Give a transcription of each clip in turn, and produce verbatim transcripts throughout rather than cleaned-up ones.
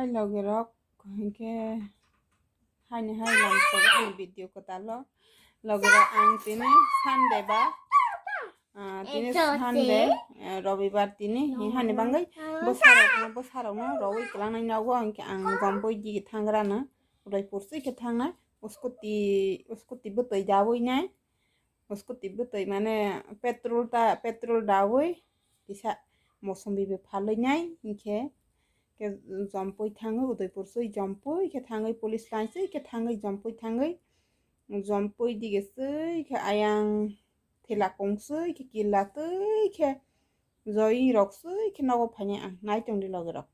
Hai logi rok, hinkhe haini hai lamsogo ani video kwtalo. Logi rok ang tini Sunday ba, ah, tini Sunday, eh, Robibar tini, hi hani bangwi bwsarokno, bwsarokno rowui kwlangnai nogo, hinkhe ang Jampui digi thangrano, Udaipur swi khe thangnai, scooty, scooty bwtwi dawi nai. Scooty bwtwi mane petrol ta, petrol dawi kisa mosombi bai phalwi nai hinkhe, khe Jampui thangwi Udaipur swi Jampui khe thangwi police line swi khe thangwi Jampui thangwi Jampui dige swi khe ayang thela kong swi khe killa twi khe joi rok swi khe nogo phainai ang nai tongdi logi rok.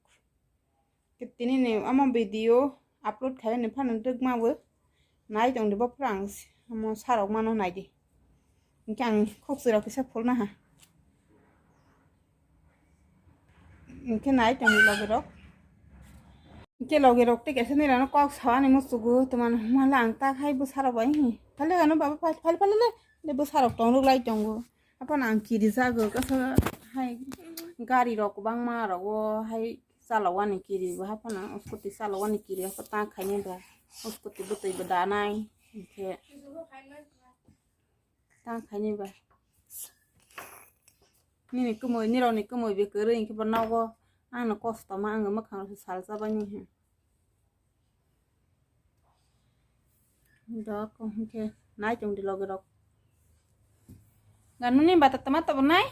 Tini ni omo video upload khaini phano dwkma bo nai tongdi bo phrang omo sarok mano naidi. Hinkhe ang khuk sirok kisa phulna ha. Hinkhe nai tongdi logi rok. Hinkhe logi rok tei kaisa nirano kok sawani musugo twmani hwnmale ang ta khai bwsarok bai hi. Phale gano baba phale phale le bwsarok tongrok lai tongo. Aphano ang kirijago kasa hai gari rok kwbangma rogo hai chalokani kiri bo haphano scooty chalokani kiri haphano ta khainai ba scooty bwtwi bo danai hinkhe ta khainai ba nini kwmwi nirokni kwmwi bai kwrwi hinkhe bo nogo angno kosto ma ang mwkhang rok se salsa baini. Dok hinkhe nai tongdi logi rok. Ganuni bata tama tabo nai?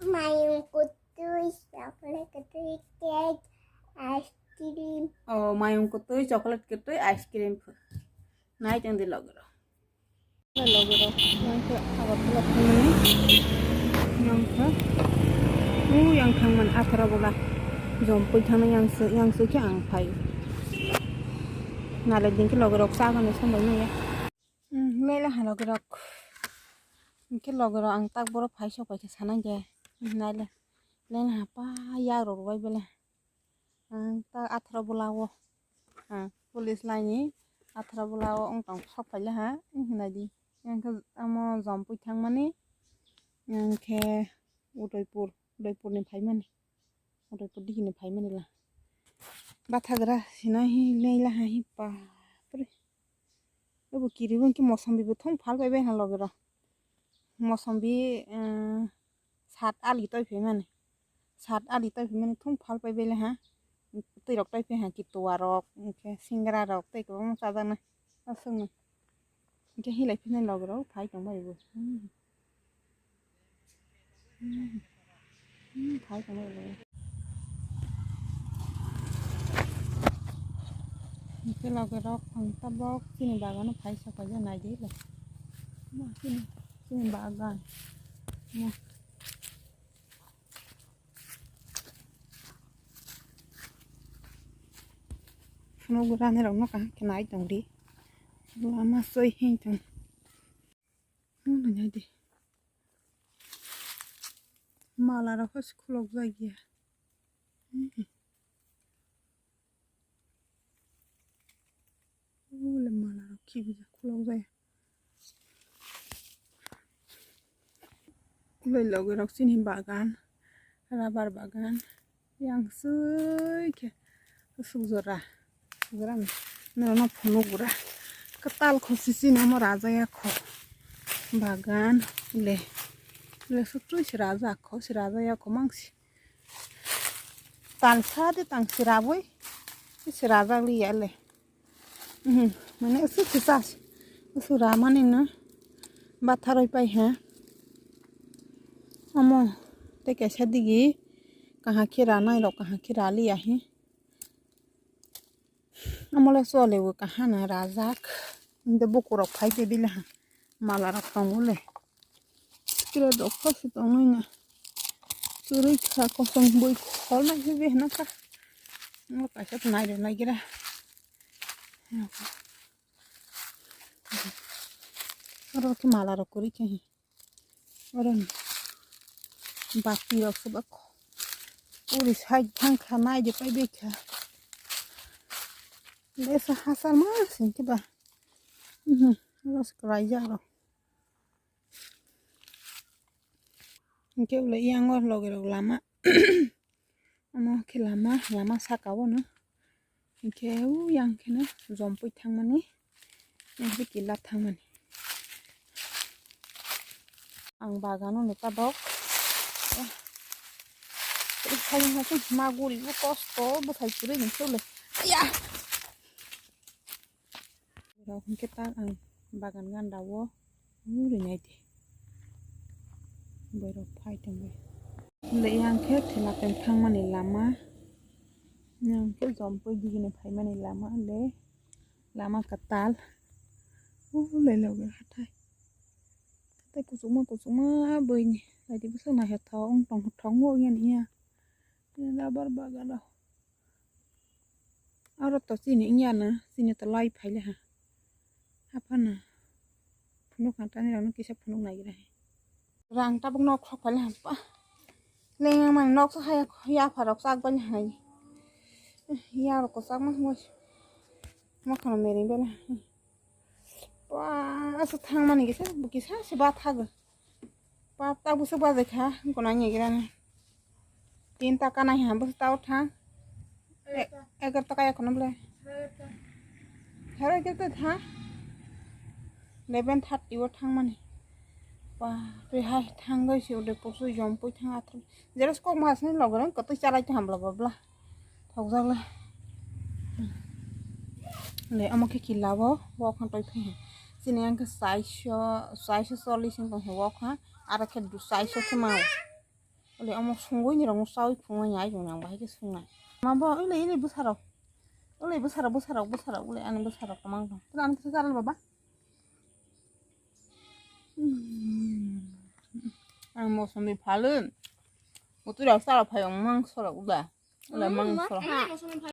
Mayung kutui, chocolate kutui, cake, ice cream. Oh, mayung kutui, chocolate kutui, ice cream. Nai tongdi logi rok. Logi rok, yang khe Agartala thangmani, yang khe, u yang thangmani atharo bola, Jampui thangna yang se, yang se khe ang phai. Nale din khe logi rok chagani sombai maya. Hmm, lele ha logi rok. Hinkhe logi rok ang tak boro phai sok pai khe sanai de. Nale, lele ha pa yak rok bai bele. Ang ta atharo bwla o, ang police line ni atharo bwla o wng tong sok paile ha, wng hinai di. Yang khe amo Jampui thangmani, yang khe Udaipur, Udaipur ni phaimani, Udaipur digi ni phaimani la. Bathagra sinai hi, lei la ha hi, bapre. Obo kiriwi hwnkhe mosombi bo thung phal pai bai ha logi rok. Mosombi, eh, sat ali toi phaimani. Sat ali toi phaimani thung phal pai bai le ha. Twi rok toi phai ha kituwa rok, hwnkhe singra rok tei kwbangma chajaknai. Aswkno. Hwnkhe hilai phai nai logi rok phai tong bai bo. Hmm. Hmm, khai tongwi rw. Hwnkhe logi rok ang tabok chini bagano phai sa paija naidi le. Ma chini, chini bagan. Ma. Phunuk rani rokno kaham khe nai tongdi. Lama soi hing tong. Hwnwi naidi. Mala rok se khulok jak ya. Ule mala rok khibijak khulok jak ya. Ulai logi rok chini bagan, rubber bagan. Yang sui khe suk jora, suk jora ni norok no phunuk bura kwtal kho sisi ni omo rajak ya kho bagan le le suk twi se rajak kho se rajak ya kho mang si tal sa de tang se rabui se rajak li ya le. Mane usu kisa usu ramani no batharoi pai ha. Amo tei kaisa digi kaha khe ranai rok kaha khe rali ahi. Amo le chole o kaha na rajak. Inde buku rok phai tebile ha mala rok tongo le. Kira dokha se tongwi na. Chwrwi kha kosong bui khol nai se be hna kha. Ngo kaisa nai rw nai gira. Oro khe mala rok kwrwi khe hi. Oro ni bati rok se ba kho. Uri side thang kha nai de pai be kha. Lesa hasar ma sing khe ba. Mhm. Oro se kwlai jak rok. Hwnkhe ulo yang o logi rok lama. Omo khe lama, lama saka o no. Hinkhe u yang kheno jompui thangmani, yang khe kila thangmani. Ang bagano no tabok. Sayang hasu maguri bo kosto bwsai kwrwi ni sole. Aya. Rok hinkhe tak ang bagan ganda o uri nai di. Borok phai tongwi. Le yang khe thela pen thangmani lama. Yang khe jompui digini phaimani lama le. Lama kwtal. Ulai loge hathai. Hathai kuchukma kuchukma buini. Laidi bwswk naithothok wng tong thok wng ya. Ini rubber bagan rok. Aro to chini wng ya na. Chini to lai phai le ha. Haphano. Phunuk hantani rok no kisa phunuk nai gira. Rang tabuk nok sok phai le ha. Lengmani noksa haya yapharok chak bai hai. Yarok kwchakma hwnwi. Mokhano mering bela. Ba asa thangmani kisa kisa se ba thago. Ba ta busa ba kha gona ni gira. Tin taka nai ha busa tao thang. Egar taka ya kono ble. Hero ke to tha. Eleven thirty o thangmani. Ba, rihai thangwi se ude kusu jompui thang athru. Jeres kok mas ni logorong kotoi chalai te hamla babla. Thokjak le. Le omo khe kila bo, bo khan toi phi. Chini ang khe saiso, saiso chollish wng tong wok ha. Aro khe du saiso khe ma. Ole omo sungwi ni rong sawi phungwi ni ai jong nang bahai khe sungnai. Ma bo ole ole bwsarok. Ole bwsarok bwsarok bwsarok ole ani bwsarok tong mang tong. Tla ani kisa chalal baba. Hmm. Ang mosom ni phalun. Butui rok chalok phai ong mang sorok uda. Ole mang sorok.